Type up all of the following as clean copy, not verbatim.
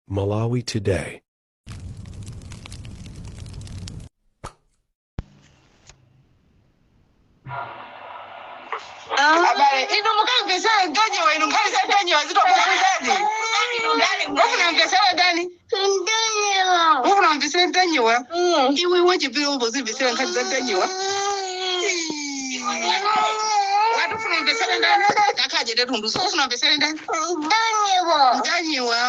Malawi Today. Abale, inu mukamvesera Ntanyiwa, inu nkhani za Ntanyiwa zitokuzani. Mufuna mvesera ndani? Mufuna mvesera Ntanyiwa? Iwe wachipiri umbozimvesera nkhani za Ntanyiwa. Wati ufuna mvesera ndani? Kakhaje tetundu. Ufuna mvesera ndani? Ntanyiwa.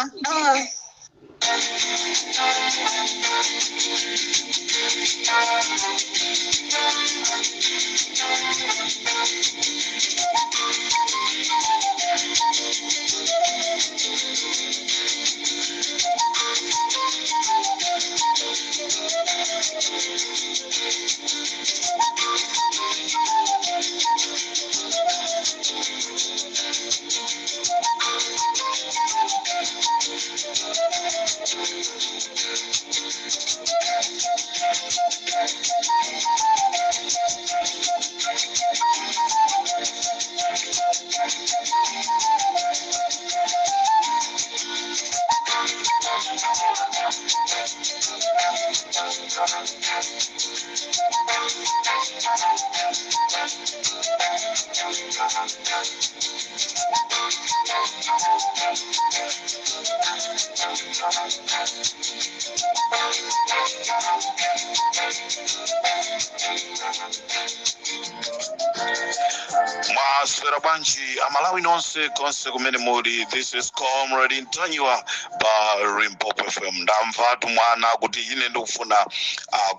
Mwaswera bwanji Amalawi nonse konse kumene muli? This is Comrade Ntanyiwa pa Limpopo FM. Ndamvatu mwana kuti ine ndikufuna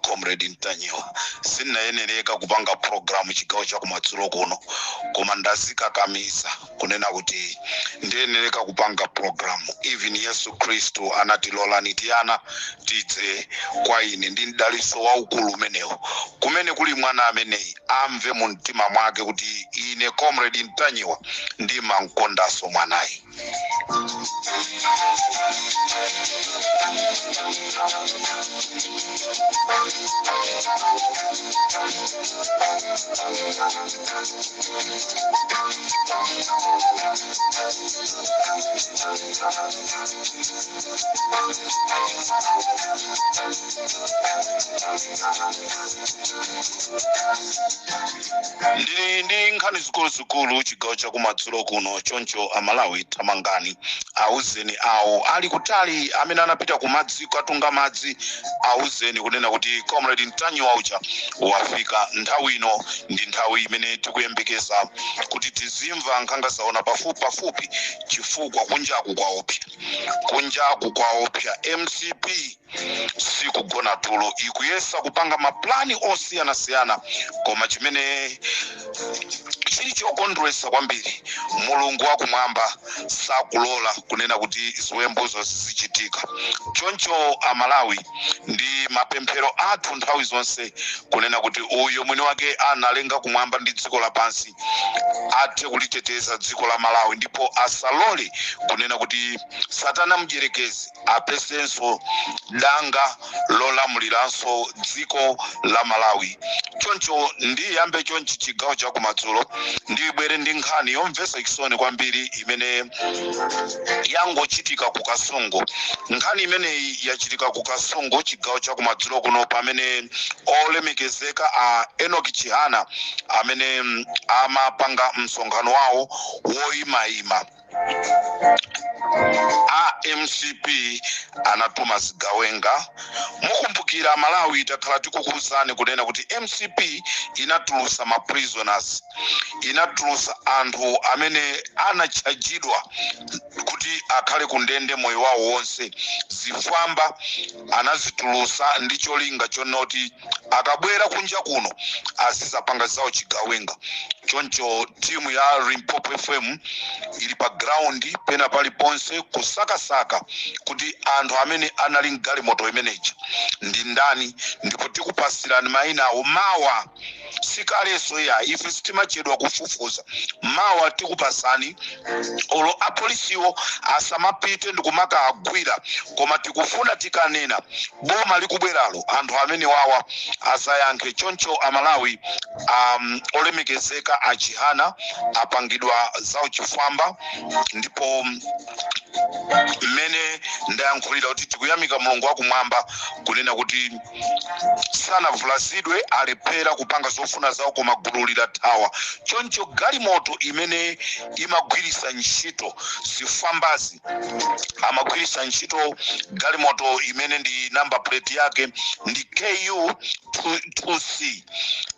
Comrade Ntanyiwa. Sinayenereka kupanga programu chigawo cha kumadzulo kuno, koma ndazikakamiza kunena kuti ndiyenereka kupanga programu. Even Yesu Khristu anati, "Lolani tiyana tidze kwa ine." Ndi mdaliso waukulu umenewo kumene kuli mwana ameneyi, amve mu mtima mwake kuti ine Comrade Ntanyiwa ndimamkondanso mwanayi. Ndili ndi nkhani zikuluzikulu chigawo chakumadzulo kuno. Choncho Amalawi, thamangani, auzeni awo ali kutali amene anapita kumadzi kukatunga madzi, auzeni kunena kuti Comrade Ntanyiwa uja wafika. Nthawi ino ndi nthawi imene tikuyembekeza kuti tizimva nkhanga zaona pafupi pafupi, chifukwa kunjaku kwaopsa, kunjaku kwaopsa. MCP sikugona tulo, ikuyesa kupanga maplani osiyanasiyana, koma chimene chili chokondwesa kwambiri, Mulungu wakumwamba sakulola kunena kuti ziwembuzo zizichitika. Choncho Amalawi, ndi mapemphero athu nthawi zonse kunena kuti uyo mwini wake analenga kumwamba ndi dziko lapansi athe kuliteteza dziko la Malawi, ndipo asalole kunena kuti Satana mdierekezi apezenso danga lolamuliranso dziko la Malawi. Choncho ndiyambe chonchi chigawo chakumadzulo, ndibwere ndi nkhani yomvetsa chisoni kwambiri imene yangochitika ku Kasungu. Nkhani imeneyi yachitika ku Kasungu chigawo chakumadzulo kuno, pamene olemekezeka a Enoch Chihana amene amapanga msonkhano wawo woyimayima, a MCP anatuma zigawenga. Mukumbukira Malawi, takhala tikukuwuzani kunena kuti MCP inatulusa ma prisoners, inatulusa anthu amene anatchajidwa kuti akhale ku ndende moyo wawo wonse. Zifwamba anazitulusa ndi cholinga chonoti akabwera kunja kuno azizapanga zawo chigawenga. Choncho timu ya Limpopo FM ili pa ground pena paliponse kusakasaka kuti anthu amene anali mgalimoto imeneja ndi ndani, ndipo tikupasirani mayina awo mawa. Sikalenso ya ife sitimachedwa kufufuza. Mawa tikupasani. Olo apolisiwo asamapite ndikumaka agwira, koma tikufuna tikanena boma likubweralo anthu amene wawa azayankhe. Choncho Amalawi, olemekezeka aChihana apangidwa zauchifwamba, ndipo Mmene ndayankhulira kuti tikuyamika Mulungu wakumwamba kunena kuti sanavulazidwe, alephera kupanga zofuna zawo, koma gulu lidathawa. Choncho galimoto imene imagwirisa ntchito zifwambazi, amagwirisa ntchito galimoto imene ndi number plate yake ndi KU 2C,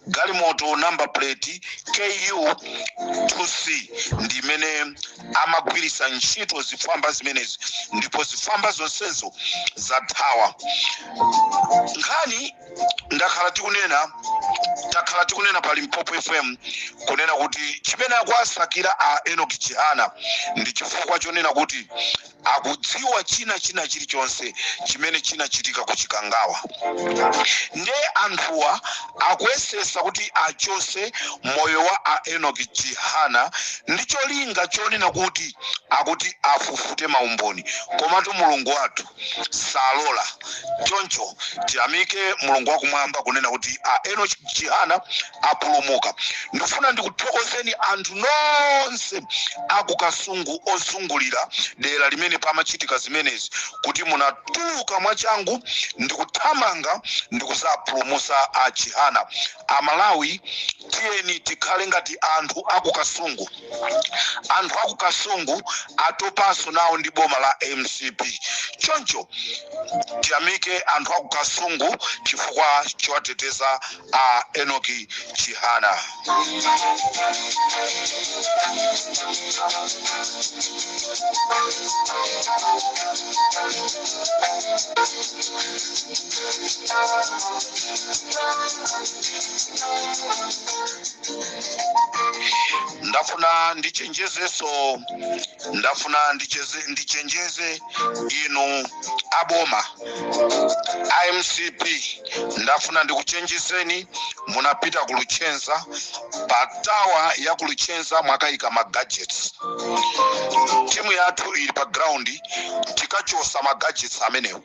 galimoto number plate KU 2C ndi imene amagwirisa ntchito zifwamba zimenezi, ndipo zifwamba zonsezo zathawa. Nkhani ndakhala tikunena, takhala tikunena pa Limpopo FM kunena kuti chimene akuasakira a Enoch Chihana ndi chifukwa chonena kuti akudziwa china chilichonse chimene chinachitika ku Chikangawa. Nde anthuwa akuyesesa kuti achose moyo wa a Enoch Chihana ndi cholinga chonena kuti akuti afufute maumboni, komatu Mulungu wathu salola. Choncho tiyamike Mulungu wakumwamba kunena kuti a Enoch Chihana apulumuka. Ndifuna ndikuthokozeni anthu nonse akuKasungu, ozungulira dera limene pamachitika zimenezi, kuti munatuluka mwachangu ndikuthamanga ndikuzapulumusa a Chihana. Amalawi, tiyeni tikhale ngati anthu akuKasungu. Anthu akuKasungu atopanso nawo ndi boma la MCP. Choncho tiyamike anthu akuKasungu chifukwa chowateteza a Enoch Chihana. Ndafuna ndichenjezeso, ndafuna ndichenjeze inu aboma iMCP, ndafuna ndikuchenjezeni. Munapita ku Luchenza, pa tower ya ku Luchenza mwakayika ma gadgets. Timu yathu ili pa ground, tikachosa ma gadgets amenewo.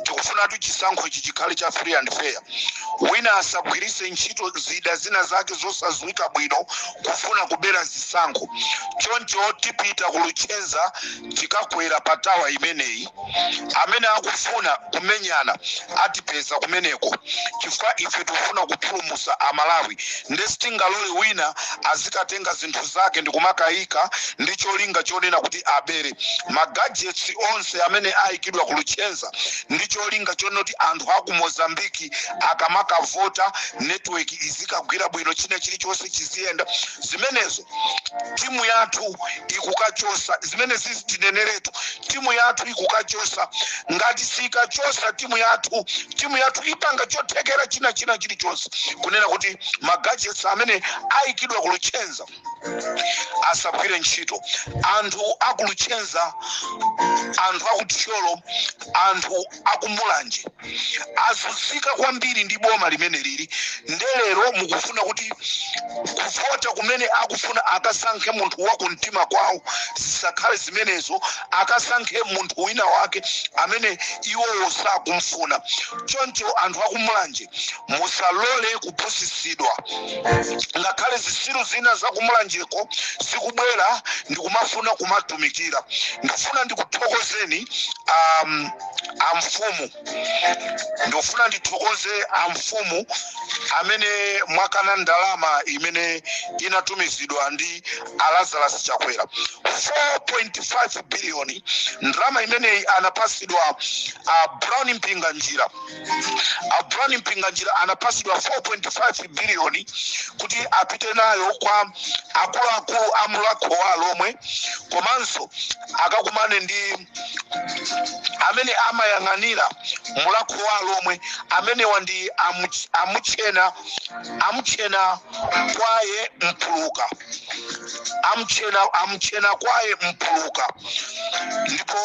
Tikufunatu chisankho ichi chikhale cha free and fair. Wina asagwirise ntchito zida zina zake zosadziwika bwino kufuna kubera zisankho. Choncho tipita ku Luchenza, tikakwera pa tower imeneyi. Amene akufuna kumenyana atipeza kumeneko, chifukwa ife tikufuna kupulumusa Amalawi. Nde sitingalole wina azikatenga zinthu zake ndikumakayika ndi cholinga chonena kuti abere. Ma gadgets onse amene ayikidwa ku Luchenza ndi cholinga chonena kuti anthu aku Mozambiki akamakavota, network izikagwira bwino, china chilichonse chiziyenda. Zimenezo timu yathu ikukachosa. Zimene zizi tineneretu, timu yathu ikukachosa. Ngati sikachosa timu yathu, timu yathu ipanga chothekera china chilichonse kunena kuti ma gadgets amene ayikidwa ku Luchenza asagwire ntchito. Anthu aku Luchenza, anthu aku Thyolo, anthu aku Mulanje azunzika kwambiri ndi boma limene lili. Ndelero mukufuna kuti kuvota kumene akufuna akasankhe munthu wa kumtima kwawo zisakhale zimenezo, akasankhe munthu wina wake amene iwowo sakumfuna. Choncho anthu akumulanje, musalole kupusitsidwa. Ngakhale zisilu zina zakumulanjeko zikubwera ndikumafuna kumatumikira. Ndikufuna ndikuthokozeni amfumu, ndikufuna ndithokoze amfumu amene mwakana ndalama imene inatumizidwa ndi Alazarus Chakwera, 4.5 biliyoni. Ndalama imeneyi anapasidwa a Brown Mpinganjira. A Brown Mpinganjira anapasidwa 4.5 biliyoni kuti apite nayo kwa akuluakulu a Mulhako wa Alomwe, komanso akakumane ndi amene amayang'anira Mulhako wa Alomwe. Amenewa ndi amutchena kwaye Mpuluka, amutchena kwaye Mpuluka. Ndipo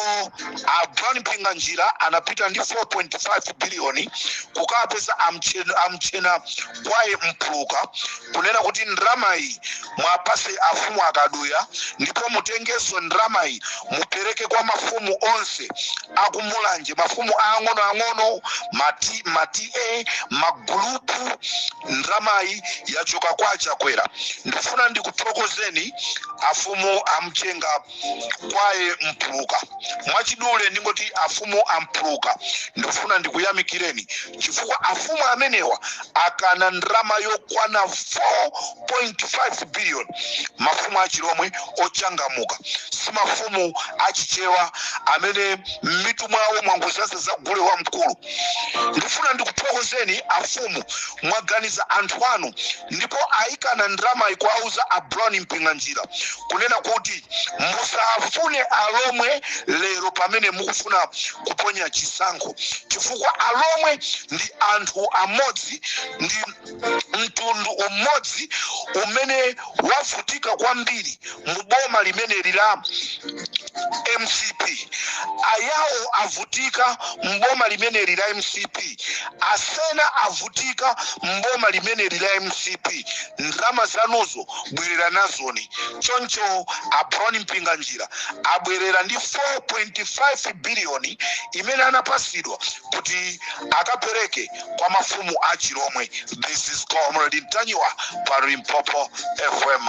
a Brown Mpinganjira anapita ndi 4.5 biliyoni kukapeza amtchena kwaye Mpuluka, kunena kuti ndalama iyi mwapase afumu akaduya, ndipo mutengenso ndalama iyi mupereke kwa mafumu onse akumulanje, mafumu ang'onoang'ono, mati a magulupu. Ndalamayi yachoka kwa Chakwera. Ndifuna ndikuthokozeni afumu amchenga kwaye Mpuluka. Mwachidule ndingoti afumu ampuluka, ndikufuna ndikuyamikireni chifukwa afumu amenewa akana ndalama yokwana 4.5 billion. Mafumu achilomwe ochangamuka, si mafumu achichewa amene m'mitu mwawo mwangozasa za gule wamkulu. Ndifuna ndikuthokozeni afumu, mwaganiza anthu anu ndipo ayikana ndalama ikuauza a Brown Mpinganjira kunena kuti musafune alomwe lero pamene mukufuna kuponya chisankho, chifukwa alomwe ndi anthu amodzi, ndi mtundu umodzi umene wavutika kwambiri mu boma limeneli la MCP. Ayawo avutika mboma limeneli la MCP, asena avutika mboma limeneli la MCP. Ndalama zanuzo bwerera nazoni. Choncho a Brown Mpinganjira abwerera ndi 4.5 biliyoni imene anapasidwa kuti akapereke kwa mafumu a Chilomwe. This is Comrade Ntanyiwa pa Limpopo FM.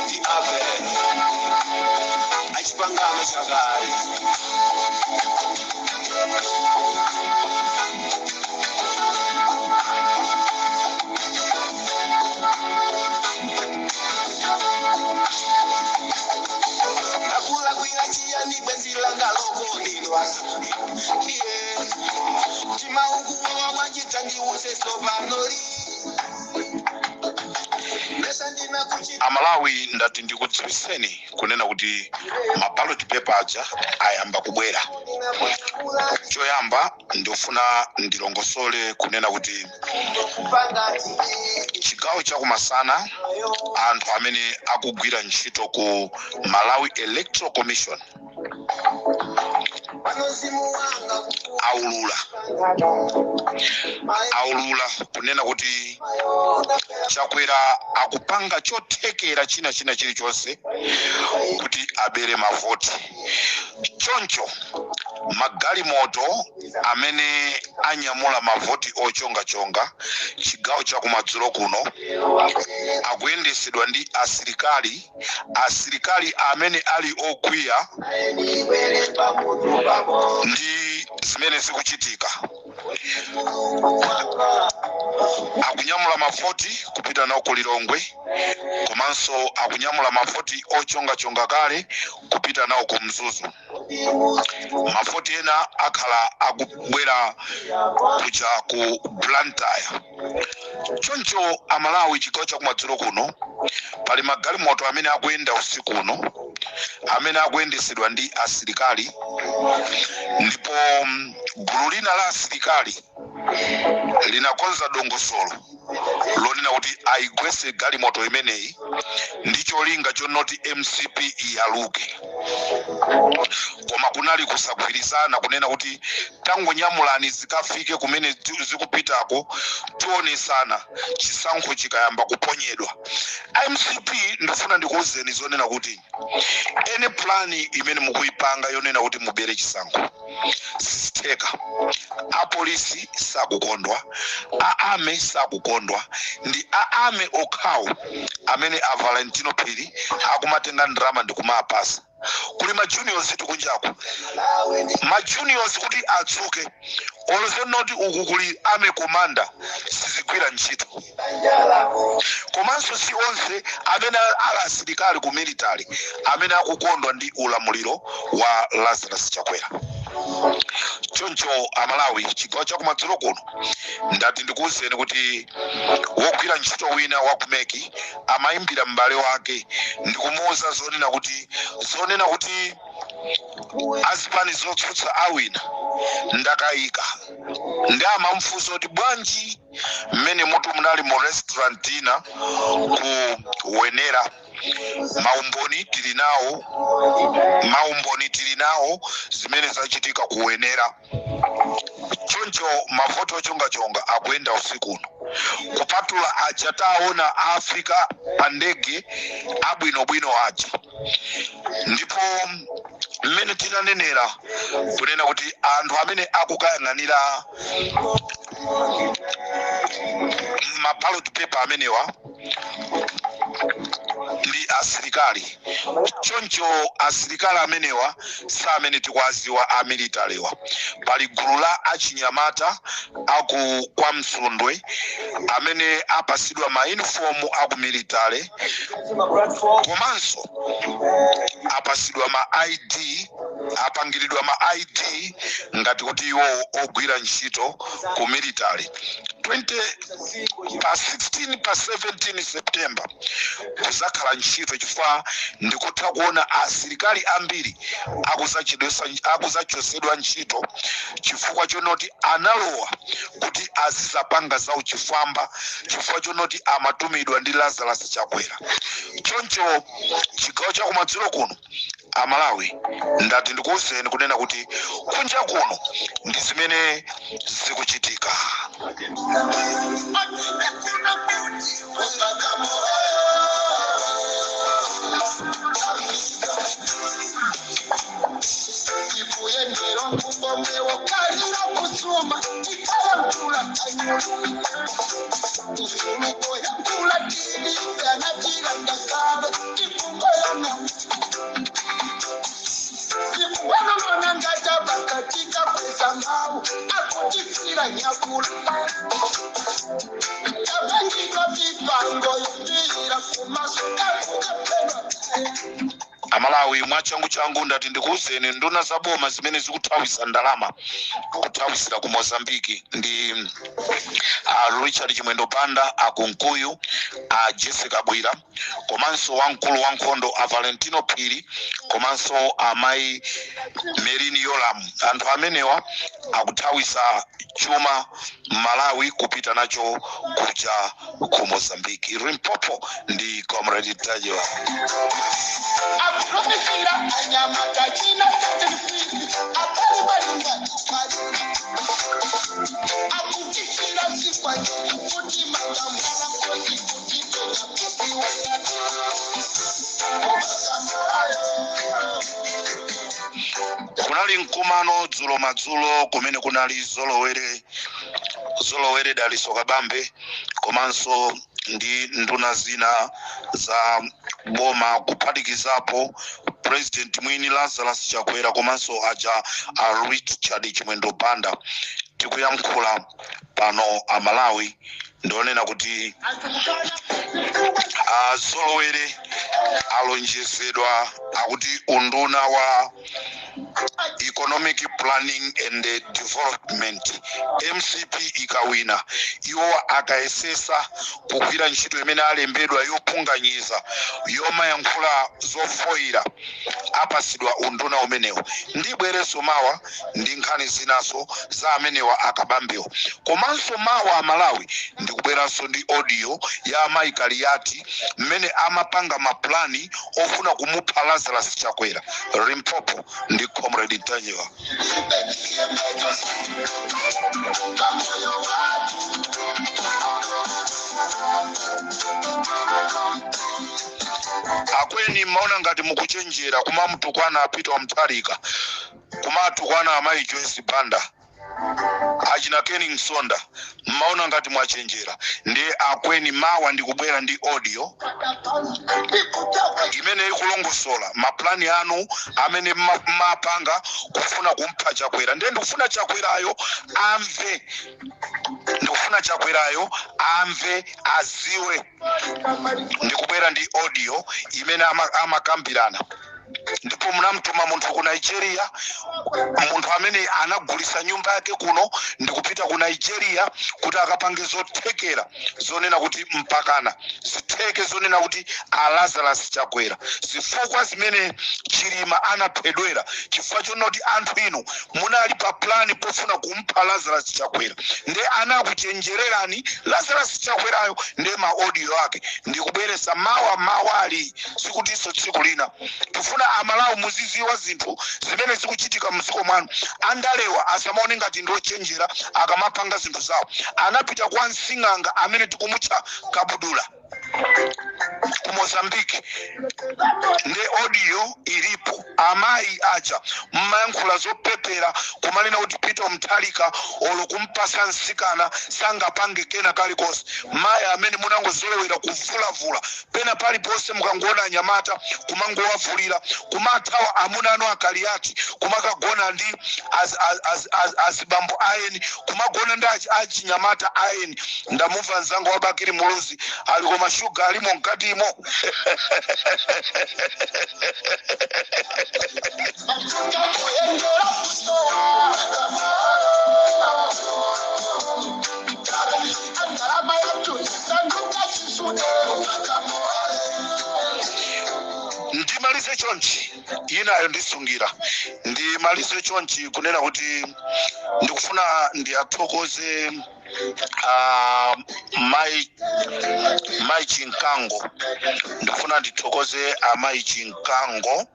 Ndi Abel achipangano chakale. Nakulakwira chiyani bwenzi langa lokondedwa? Iye timaukuwawa mwachita ndiuse sopanoli mesa ndinakuchita. Amalawi, ndati ndikudziwiseni kunena kuti ma ballot paper aja ayamba kubwera. Choyamba ndifuna ndilongosole kunena kuti chigawo chakumasana anthu amene akugwira ntchito ku Malawi Electoral Commission aulula kunena kuti Chakwera akupanga chothekera china chilichonse kuti abere mavoti. Choncho magalimoto amene anyamula mavoti ochongachonga chigawo chakumadzulo kuno akuyendesedwa ndi asilikali, asilikali amene ali okwiya ndi zimene zikuchitika. Akunyamula mavoti kupita nawo ku Lilongwe, komanso akunyamula mavoti ochongachonga kale kupita nawo ku Mzuzu. Mavoti ena akhala akubwera kuja ku Blantyre. Choncho Amalawi, chigawo chakumadzulo kuno pali magalimoto amene akuyenda usiku uno amene akuyendesedwa ndi asilikali, ndipo gulu lina la asilikali linakonza dongosolo lonena kuti ayigwese galimoto imeneyi ndi cholinga chonoti MCP iyaluke. Koma kunali kusagwirizana kunena kuti tangonyamulani zikafike kumene zikupitako, tionesana chisankho chikayamba kuponyedwa. MCP, ndifuna ndikuwuzeni zonena kuti any plan imene mukuyipanga yonena kuti mubere chisankho sizitheka. Apolisi sakukondwa, a army sakukondwa, ndi a army okhawo amene a Valentino Phiri akumatenga ndalama ndi kumapasa. Kuli ma juniors tikunjaku, ma juniors kuti adzuke olozonoti uku kuli army commander sizigwira ntchito. Komanso si onse amene ali asilikali ku military amene akukondwa ndi ulamuliro wa Lazarus Chakwera. Choncho Amalawi, chigawo chakumadzulo kuno ndati ndikuwuzeni kuti wogwira ntchito wina wa ku MEC amayimbira m'bale wake ndikumuwuza zonena kuti azipani zotsutsa awina ndakayika. Ndi amamfunsa kuti bwanji mmene mutu munali mu restaurant ina ku Wenera. Maumboni tili nawo, maumboni tili nawo zimene zachitika ku Wenera. Choncho mavoti ochongachonga akuyenda usiku uno, kupatula aja taona afika pa ndege abwinobwino aja. Ndipo mmene tinanenera kunena kuti anthu amene akukayang'anira ma ballot paper amenewa ndi asilikali. Choncho asilikali amenewa si amene tikuwaziwa a militarywa. Pali gulu la achinyamata aku kwa Msundwe amene apasidwa ma uniform aku military, komanso apasidwa ma ID, apangiridwa ma ID ngati kuti iwo ogwira ntchito ku military. 20 pa 16 pa 17 September kuzakhala ntchito, chifukwa ndikutha kuona asilikali ambiri akuzachosedwa ntchito chifukwa chonoti analowa kuti azizapanga za uchifwamba, chifukwa chonoti amatumidwa ndi Lazarus Chakwera. Choncho chigawo chakumadzulo kuno, Amalawi, ndati ndikuwuzeni kunena kuti kunja kuno ndi zimene zikuchitika. Ndikuyendera mkumbombe wakalira kusuma tikayankula ufuluko yankula tiliganachirandakave tikungoyana tikuwanonona ngatabakatika kweza mau akutifira nyakula tapangidwa vipango yopira kumaso kakukapelwa. Amalawi, mwachangu changu ndati ndikuwuzeni nduna za boma zimene zikuthawisa ndalama kuthawisira ku Mozambiki ndi Richard Chimwendo Banda, akunkuyu a Jessica Bwira, komanso wamkulu wa nkhondo a Valentino Phiri, komanso amayi Merlyne Yolamu. Anthu amenewa akuthawisa chuma Malawi kupita nacho kuja ku Mozambiki. Limpopo ndi Comrade Tajiwa. Akupromisira anyamata china chatirifiri apali balinga pali akutifira sikwa kuti magamala kosi kuti tonakupiwa. Kunali mkumano dzulo madzulo kumene kunali zolowere Daliso Kabambe komanso ndi nduna zina za boma, kuphatikizapo President mwini Lazarus Chakwera komanso aja a Richard Chimwendo Banda. Tikuyankhula pano, Amalawi, ndionena kuti azolowere alonjezedwa akuti unduna wa Economic Planning and Development. MCP ikawina, iwo akayesesa kugwira ntchito imene alembedwa yopunganyiza, yomayankhula zofoyira, apasidwa unduna umenewo. Ndibwerenso mawa ndi nkhani zinaso za amenewa akabambewo. Komanso mawa, Amalawi, ndikubweranso ndi audio ya amayi Kaliyati mmene amapanga maplani ofuna kumupha Lazarus Chakwera. Limpopo ndi Comrade Ntanyiwa. Pamoyo watu. Akweni, mmaona ngati mukuchenjera kumamutukwana Peter Mutharika, kumatukwana amayi Joyce Banda, achina Ken Msonda, mmaona ngati mwachenjera. Ndiye akweni, mawa ndikubwera ndi audio imene ikulongosola maplani anu amene mapanga kufuna kumpha Chakwera. Ndiye ndikufuna Chakwerayo amve, ndikufuna Chakwerayo amve, aziwe. Ndikubwera ndi audio imene amakambirana. Ndipo munamtuma munthu ku Nigeria, munthu amene anagulisa nyumba yake kuno ndikupita ku Nigeria kuti akapange zothekera zonena kuti mpakana zitheke zonena kuti a Lazarus Chakwera, zifukwa zimene Chilima anaphedwera, chifukwa chonena kuti anthu inu munali pa plan pofuna kumpha Lazarus Chakwera, nde anakuchenjererani Lazarus Chakwerayo. Nde ma audio ake ndikubweresa mawa mawali, sikutinso tsiku lina. Tifuna Amalawi muziziwa zinthu zimene zikuchitika mdziko mwanu. Andalewa asamaone ngati ndiochenjera akamapanga zinthu zawo. Anapita kwa msing'anga amene tikumutcha Kabudula ku Mozambique, nde audio ilipo. Amayi aja mmayankhula zopepera kumanena kuti Peter Mutharika olo kumpasa msikana sangapange kena kalikonse. Mayi amene munangozolowera kuvulavula pena paliponse, mukangoona anyamata kumangowavulira, kumathawa amuna anu akaliyati, kumakagona ndi azibambo aeni, kumagona ndi achinyamata aeni. Ndamumva mzanga wabakiri Muluzi ali koma shuga alimo mkatimo. Ndimalize chonchi, inayo ndisungira. Ndimalize chonchi kunena kuti ndikufuna ndiyathokoze mai Chinkango. Ndikufuna ndithokoze amayi Chinkango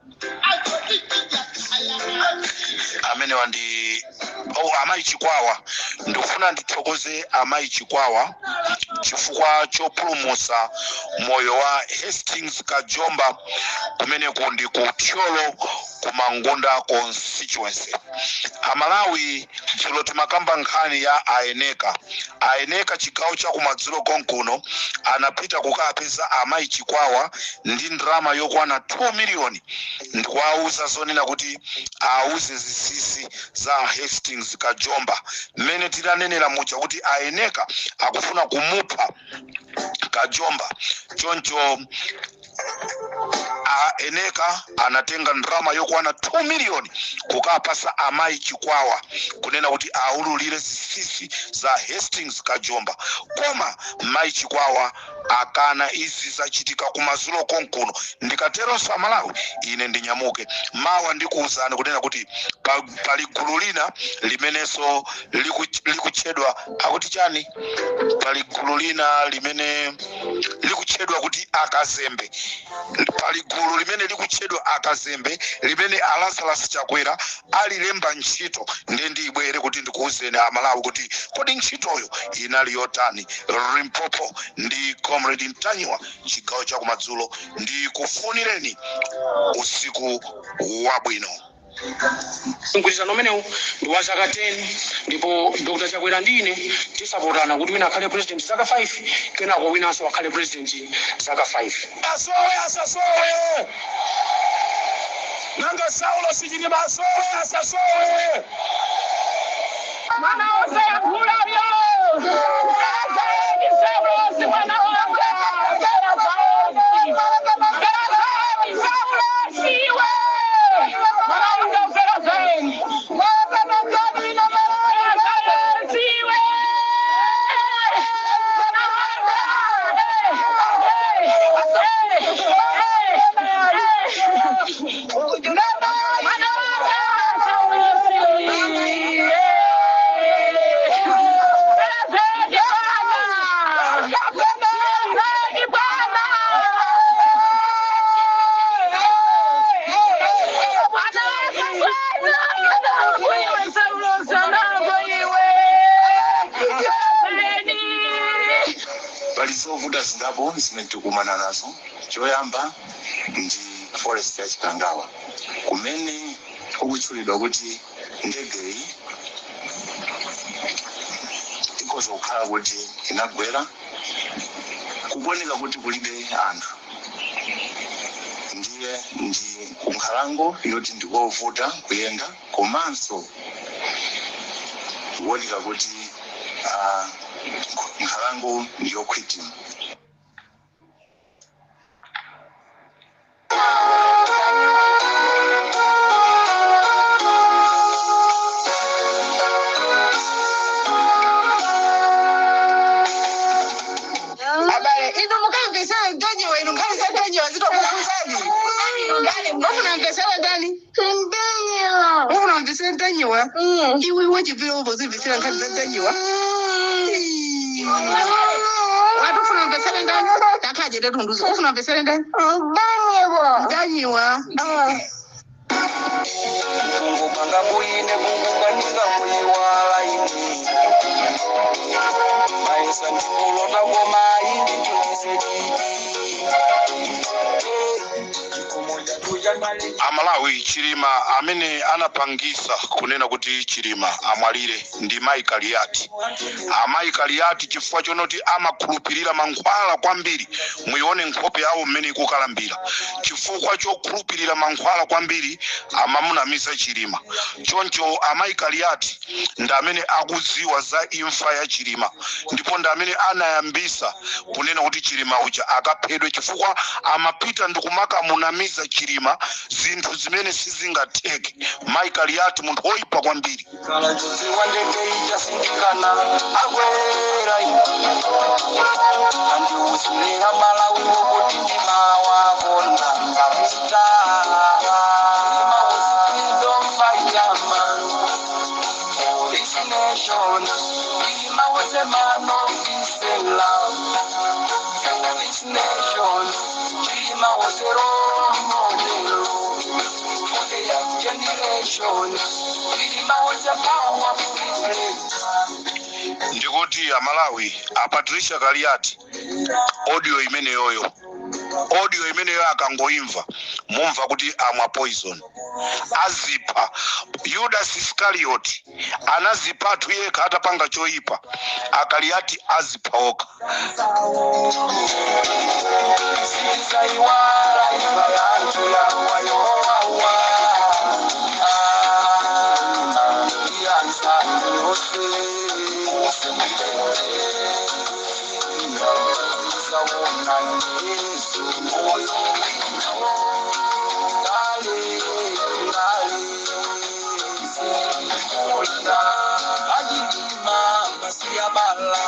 amenewa ndi, oh, amayi Chikwawa. Ndikufuna ndithokoze amayi Chikwawa chifukwa chopulumutsa moyo wa Hastings Kajomba kumeneku ndi ku Thyolo ku Mangunda constituency. Amalawi, dzulo timakamba nkhani ya Aeneka. Aeneka chigawo cha kumadzulo konkuno anapita kukapeza amayi Chikwawa ndi ndalama yokwana 2 miliyoni ndikuwauza zonena kuti auze zinsinsi za Hastings Kajomba, mmene titanenera muja kuti Aeneka akufuna kumupha Kajomba. Choncho Aeneka anatenga ndalama yokwana 2 miliyoni kukapasa amayi Chikwawa kunena kuti aululire zinsinsi za Hastings Kajomba, koma mayi Chikwawa akana. Izi zachitika kumadzulo konkuno. Ndikateronso Amalawi, ine ndinyamuke. Mawa ndikuwuzani kunena kuti pali gulu lina limenenso likutchedwa akuti chani, pali gulu lina limene likutchedwa kuti Akazembe, pali gulu limene likutchedwa Akazembe limene Alazarus Chakwera alilemba ntchito. Ndiye ndibwere kuti ndikuwuzeni Amalawi kuti kodi ntchitoyo inali yotani. Limpopo ndi Comrade Ntanyiwa, chigawo chakumadzulo. Ndikufunireni usiku wabwino. Mgwirizano umenewu ndi wa zaka 10, ndipo Dr Chakwera ndi ine tisapotana kuti wina akhale president zaka 5, kenako winanso akhale president zaka 5. Asowe asasowe, nanga Saulo Sichilima asowe asasowe? Mwana wose yankhulayo Saulosi, mwana wanga, Saulosi iwe, mwana wanga, Saulosi iwe, mwana wanga. Mwana wanga Saulosi. Pali zovuta zingapo zimene tikumana nazo. Choyamba ndi forest ya Chikangawa, kumene kukutchulidwa kuti ndegeyi ikhoza kukhala kuti inagwera. Kukuoneka kuti kulibe anthu, ndiye ndi kunkhalango yoti ndikovuta kuyenda, komanso kuoneka kuti nkhalango ndiyokhwitima. Ufuna mvesera ndani? Ufuna mvesera ntanyiwa? Iwe wachipira ubozimvesera nkhani za ntanyiwa. Wati ufuna mvesera ndani? Takhaje tetunduza. Ufuna mvesera ndani? Ntanyiwa. Kungubanga kuyine kungubanika kuyiwala ine maisa ndikulota koma inditumise titi chikomo chatu chandale. Amalawi, Chilima amene anapangisa kunena kuti Chilima amwalire ndi Mai Kaliati. Amayi Kaliati, chifukwa chonoti amakhulupirira mankhwala kwambiri. Muione nkhope yawo mmene ikukalambira chifukwa chokhulupirira mankhwala kwambiri. Amamunamiza Chilima. Choncho amayi Kaliati ndi amene akudziwa za imfa ya Chilima, ndipo ndi amene anayambisa kunena kuti Chilima uja akaphedwe, chifukwa amapita ndikumakamunamiza Chilima zinthu zimene sizingatheke. Mayi Kaliati munthu woyipa kwambiri. Kala chodziwa ndege ichasindikana akwera ine andiuzilera Malawi wokuti ndimawakonda ngapita. Freedom fighter man for this nation. Chilima was a man of peace and love for this nation. Chilima was a role model for the young generation. Chilima was a powerful reflector. Ndikuti Amalawi, a Patricia Kaliati, audio imeneyoyo, audio imeneyo akangoimva, mumva kuti amwa poison, azipha. Judas Iscariot anaziphathu yekha atapanga choyipa. Akaliati azipha okha. Sisaiwala imfa yanthu yawayowawa iyansayose sawona Yesu moyo ngale ngale sikulinda ajilima masiyabala.